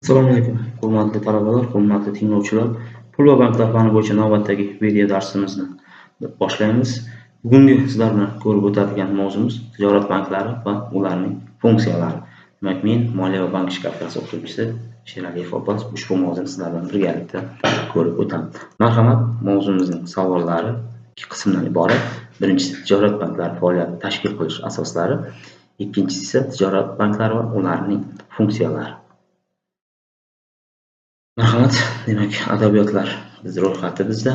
Assalomu alaykum, hurmatli talabalar, hurmatli tinglovchilar. Pul va banklar fani bo'yicha navbatdagi video darsimizni boshlaymiz. Bugungi sizlar bilan ko'rib o'tadigan mavzumiz tijorat banklari va ularning funksiyalari. Demak, men moliya va bank ishi kafedrasi o'qituvchisi Sheraliyev Abbos ushbu mavzuni sizlar bilan birgalikda ko'rib o'tamiz. Marhamat, mavzumizning savollari ikki qismdan iborat. Birinchisi tijorat banklari faoliyatini tashkil qilish asoslari, ikkinchisi esa tijorat banklari va ularning funksiyalari. Marhamat, demak, adabiyotlar biz ro'yxati bizda.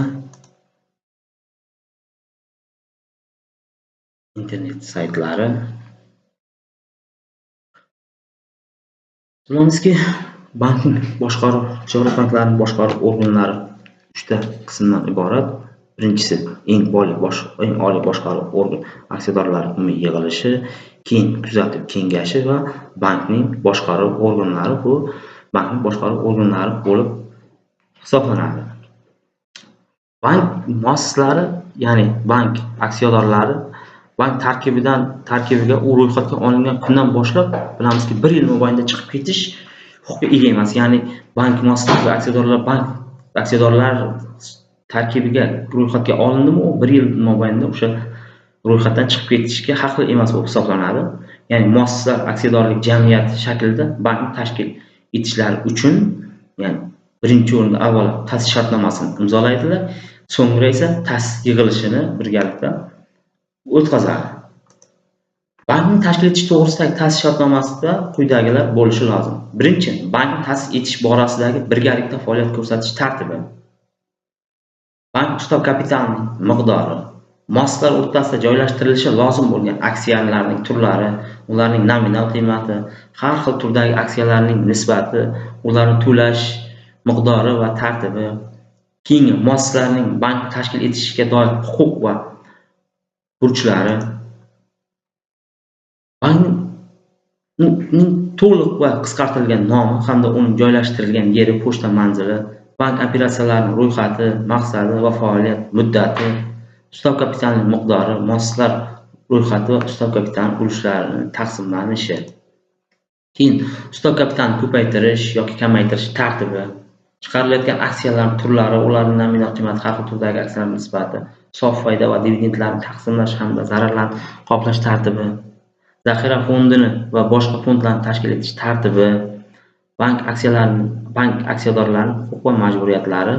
Internet saytlari. Bilamizki, bankning boshqaruv, tijorat banklarining boshqaruv organlari uchta qismdan iborat. Birinchisi eng oliy boshqaruv organ aksiyadorlar umumiy yig'ilishi, keyin kuzatuv kengashi va bankning boshqaruv organlari, bu bankning boshqaruv organlari bo'lib hisoblanadi. Bank muassasalari, ya'ni bank aksiyadorlari bank tarkibiga u ro'yxatga olingan kundan boshlab bilamizki, 1 yil mobaynida chiqib ketish huquqiga ega emas. Ya'ni bank muassasasi va aksiyadorlar bank aksiyadorlar tarkibiga ro'yxatga olindimi, u 1 yil mobaynida o'sha ro'yxatdan chiqib ketishga haqli emas bo'lib hisoblanadi. Ya'ni muassasa aksiyadorlik jamiyati shaklida bankni tashkil etishlari uchun, ya'ni birinchi o'rinda avvalo ta'sis shartnomasini imzolaydilar, so'ngra esa ta'sis yig'ilishini birgalikda o'tkazadi. Bankni tashkil etish to'g'risidagi ta'sis shartnomasida quyidagilar bo'lishi lozim. Birinchi, bankni ta'sis etish borasidagi birgalikda faoliyat ko'rsatish tartibi, bank ustav kapitalining miqdori, muassasalar o'rtasida joylashtirilishi lozim bo'lgan aksiyalarning turlari, ularning nominal qiymati, har xil turdagi aksiyalarning nisbati, ularni to'lash miqdori va tartibi, keyingi muassasalarning bank tashkil etishga doir huquq va burchlari, bankning to'liq va qisqartirilgan nomi hamda uning joylashtirilgan yeri, pochta manzili, bank operatsiyalarining ro'yxati, maqsadi va faoliyat muddati, ustav kapitalining miqdori, muassasalar ro'yxati va ustav kapitalining ulushlarining taqsimlanishi. Keyin ustav kapitalini ko'paytirish yoki kamaytirish tartibi, chiqarilayotgan aksiyalarning turlari, ularning nominal qiymati, har xil turdagi aksiyalar nisbati, sof foyda va dividendlarni taqsimlash hamda zararlarni qoplash tartibi, zaxira fondini va boshqa fondlarni tashkil etish tartibi, bank aksiyadorlarining huquq va majburiyatlari.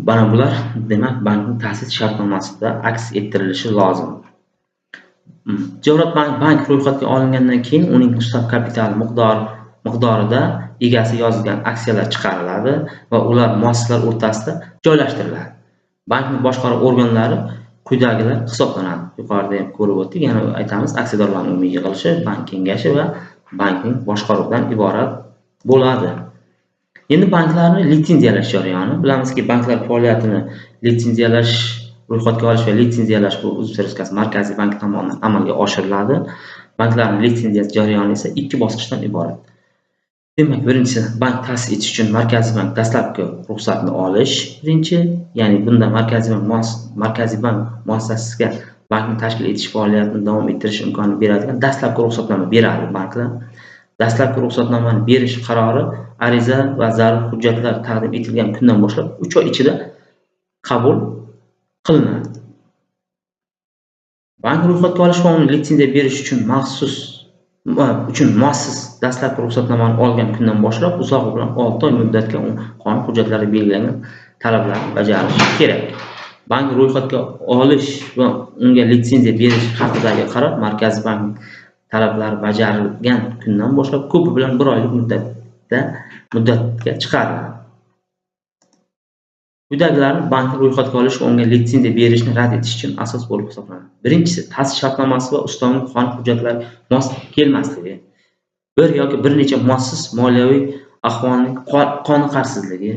Mana bular demak bankning ta'sis shartnomasida aks ettirilishi lozim. Tijorat bank ro'yxatga olingandan keyin uning ustav kapitali miqdorida egasi yozilgan aksiyalar chiqariladi va ular muassasalar o'rtasida joylashtiriladi. Bankning boshqaruv organlari quyidagilar hisoblanadi. Yuqorida ham ko'rib o'tdik, yana aytamiz, aksiyadorlarning umumiy yig'ilishi, bank kengashi va bankning boshqaruvidan iborat bo'ladi. Endi banklarni litsenziyalash jarayoni. Bilamizki, banklar faoliyatini litsenziyalash, ro'yxatga olish va litsenziyalash bu O'zbekiston Respublikasi Markaziy banki tomonidan amalga oshiriladi. Banklarning litsenziyasi jarayoni esa ikki bosqichdan iborat. Demak, birinchisi, bank ta'sis etish uchun Markaziy bank dastlabki ruxsatni olish birinchi, ya'ni bunda Markaziy bank muassasasiga bankni tashkil etish faoliyatini davom ettirish imkonini beradigan dastlabki ruxsatnoma beradi banklar. Dastlabki ruxsatnomani berish qarori ariza va zarur hujjatlar taqdim etilgan kundan boshlab 3 oy ichida qabul qilinadi. Bank ro'yxatga olish va uni litsenziya berish uchun muassis dastlabki ruxsatnomani olgan kundan boshlab uzog'i bilan 6 oy muddatga qonun hujjatlarida belgilangan talablarni bajarishi kerak. Bank ro'yxatga olish va unga litsenziya berish haqidagi qaror Markaziy bank talablari bajarilgan kundan boshlab ko'pi bilan 1 oylik muddatga chiqariladi. Quyidagilarni bankni ro'yxatga olish va unga litsenziya berishni rad etish uchun asos bo'lib hisoblanadi. Birinchisi, ta'sis shartnomasi va ustavning qonun hujjatlariga mos kelmasligi, bir yoki bir necha muassis moliyaviy ahvolning qoniqarsizligi,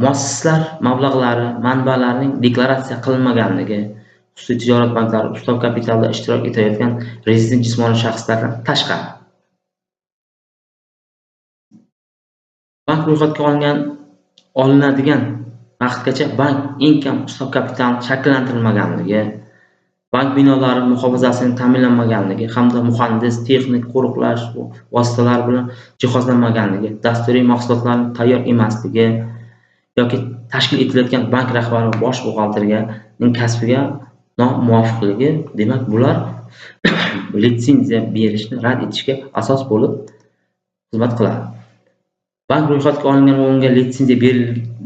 muassislar mablag'lari manbalarining deklaratsiya qilinmaganligi, xususiy tijorat banklari ustav kapitalida ishtirok etayotgan rezident jismoniy shaxslardan tashqari. Bank ro'yxatga olinadigan vaqtgacha bank eng kam ustav kapitalini shakllantirilmaganligi, Bank binolari muhofazasining ta'minlanmaganligi hamda muhandis, texnik qo'riqlash vositalari bilan jihozlanmaganligi, dasturiy mahsulotlarning tayyor emasligi yoki tashkil etilayotgan bank rahbari va bosh buxgalterining kasbiga nomuvofiqligi, demak, bular litsenziya berishni rad etishga asos bo'lib xizmat qiladi. Bank ro'yxatga olingan va unga litsenziya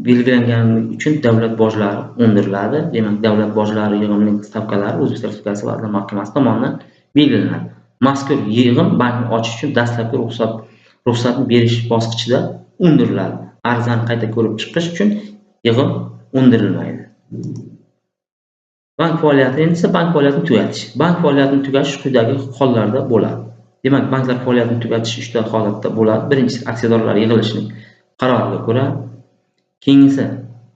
belgilangani uchun davlat bojlari undiriladi. Demak, davlat bojlari yig'imining stavkalari O'zbekiston Respublikasi Vazirlar Mahkamasi tomonidan belgilanadi. Mazkur yig'im bankni ochish uchun dastlabki ruxsatni berish bosqichida undiriladi. Arizani qayta ko'rib chiqish uchun yig'im undirilmaydi. Bank faoliyatini esa bank faoliyatini tugatish. Bank faoliyatini tugatish quyidagi hollarda bo'ladi. Demak, banklar faoliyatini tugatish uchta holatda bo'ladi. Birinchisi aksiyadorlar yig'ilishining qaroriga ko'ra, keyingisi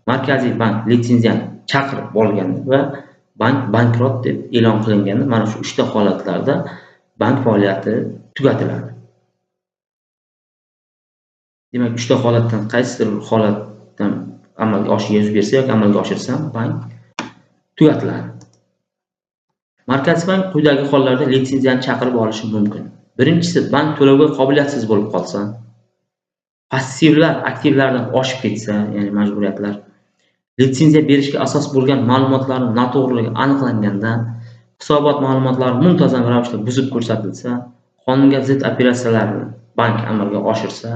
Markaziy bank litsenziyani chaqirib olganda va bank bankrot deb e'lon qilinganda, mana shu uchta holatlarda bank faoliyati tugatiladi. Demak, uchta holatdan qaysidir holatdan amalga oshirsa, yuz bersa yoki amalga oshirsa, bank tugatiladi. Markaziy bank quyidagi hollarda litsenziyani chaqirib olishi mumkin. Birinchisi, bank to'lovga qobiliyatsiz bo'lib qolsa, passivlar aktivlardan oshib ketsa, ya'ni majburiyatlar, litsenziya berishga asos bo'lgan ma'lumotlarning noto'g'riligi aniqlanganda, hisobot ma'lumotlari muntazam ravishda buzib ko'rsatilsa, qonunga zid operatsiyalarni bank amalga oshirsa,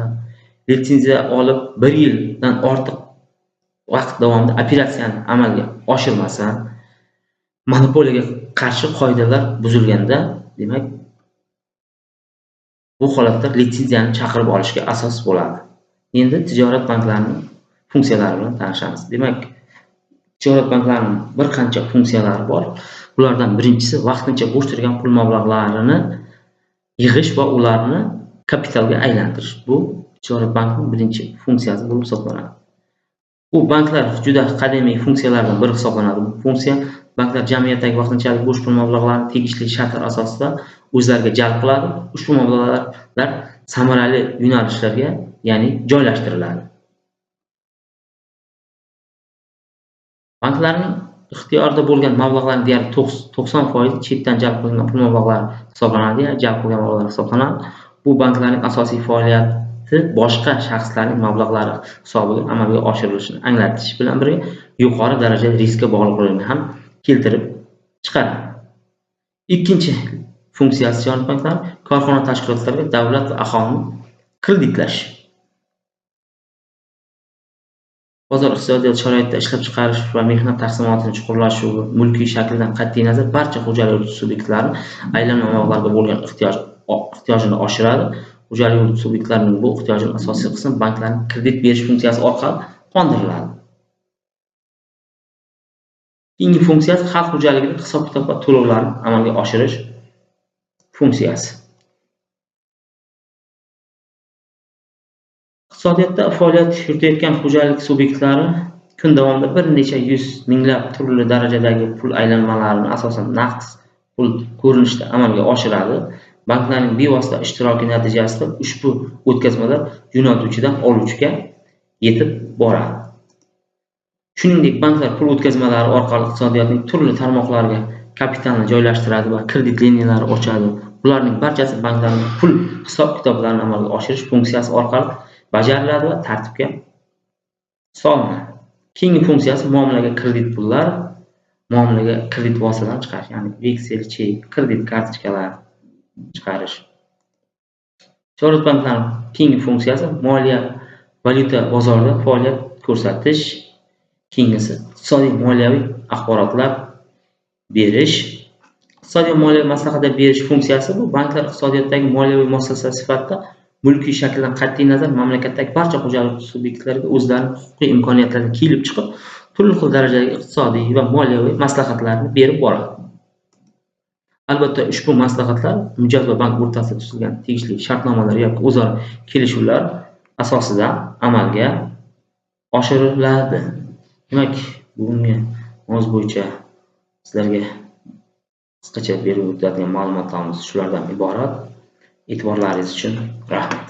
litsenziya olib 1 yildan ortiq vaqt davomida operatsiyani amalga oshirmasa, monopoliyaga qarshi qoidalar buzilganda, demak, bu holatda litsenziyani chaqirib olishga asos bo'ladi. Endi tijorat banklarining funksiyalari bilan tanishamiz. Demak, tijorat banklarining bir qancha funksiyalari bor. Bulardan birinchisi vaqtincha bo'sh turgan pul mablag'larini yig'ish va ularni kapitalga aylantirish. Bu tijorat bankining birinchi funksiyasi bo'lib hisoblanadi. Bu banklar juda qadimiy funksiyalardan biri hisoblanadi. Bu funksiya banklar jamiyatdagi vaqtinchalik bo'sh pul mablag'larini tegishli shartlar asosida o'zlariga jalb qiladi. Ushbu mablag'lar samarali yo'nalishlarga, ya'ni joylashtiriladi. Banklarning ixtiyorida bo'lgan mablag'larning deyarli 90% chetdan jalb qilingan pul mablag'lari hisoblanadi, ya'ni jalb qilgan mablag'lar hisoblanadi. Bu banklarning asosiy faoliyati boshqa shaxslarning mablag'lari hisobiga amalga oshirilishini anglatish bilan birga yuqori darajali riskka bog'liqligini ham keltirib chiqaradi. Ikkinchi funksiyasi tijorat banklari korxona tashkilotlariga davlat va aholini kreditlash. Bozor iqtisodiyoti sharoitida ishlab chiqarish va mehnat taqsimotini chuqurlashuvi, mulkiy shakldan qat'iy nazar barcha xo'jalik subyektlari aylanma mablag'larga bo'lgan ehtiyojini oshiradi. Xo'jalik subyektlarining bu ehtiyojining asosiy qismi banklarning kredit berish funksiyasi orqali qondiriladi. Keyingi funksiyasi xalq xo'jaligida hisob-kitob va to'lovlarni amalga oshirish funksiyasi. Iqtisodiyotda faoliyat yuritayotgan xo'jalik subyektlari kun davomida bir necha yuz minglab turli darajadagi pul aylanmalarini asosan naqd pul ko'rinishida amalga oshiradi. Banklarning bevosita ishtiroki natijasida ushbu o'tkazmalar jo'natuvchidan oluvchiga yetib boradi. Shuningdek, banklar pul o'tkazmalari orqali iqtisodiyotning turli tarmoqlariga kapitalni joylashtiradi va kredit liniyalari ochadi. Bularning barchasi banklarning pul hisob-kitoblarini amalga oshirish funksiyasi orqali bajariladi va tartibga solinadi. Keyingi funksiyasi muomalaga kredit pullar, muomalaga kredit vositalarini chiqarish, ya'ni veksel, chek, kredit kartochkalari chiqarish. Tijorat banklarining keyingi funksiyasi moliya valyuta bozorida faoliyat ko'rsatish. Keyingisi iqtisodiy moliyaviy axborotlar berish. Iqtisodiy moliyaviy maslahatlar berish funksiyasi bu banklar iqtisodiyotdagi moliyaviy muassasa sifatida mulkiy shakldan qat'iy nazar mamlakatdagi barcha xo'jalik subyektlariga o'zlarining huquqiy imkoniyatlaridan kelib chiqib turli xil darajadagi iqtisodiy va moliyaviy maslahatlarni berib boradi. Albatta, ushbu maslahatlar mijoz va bank o'rtasida tuzilgan tegishli shartnomalar yoki o'zaro kelishuvlar asosida amalga oshiriladi. Demak, bugungi mavzu bo'yicha sizlarga qisqacha berib o'tadigan ma'lumotlarimiz shulardan iborat. E'tiborlaringiz uchun rahmat.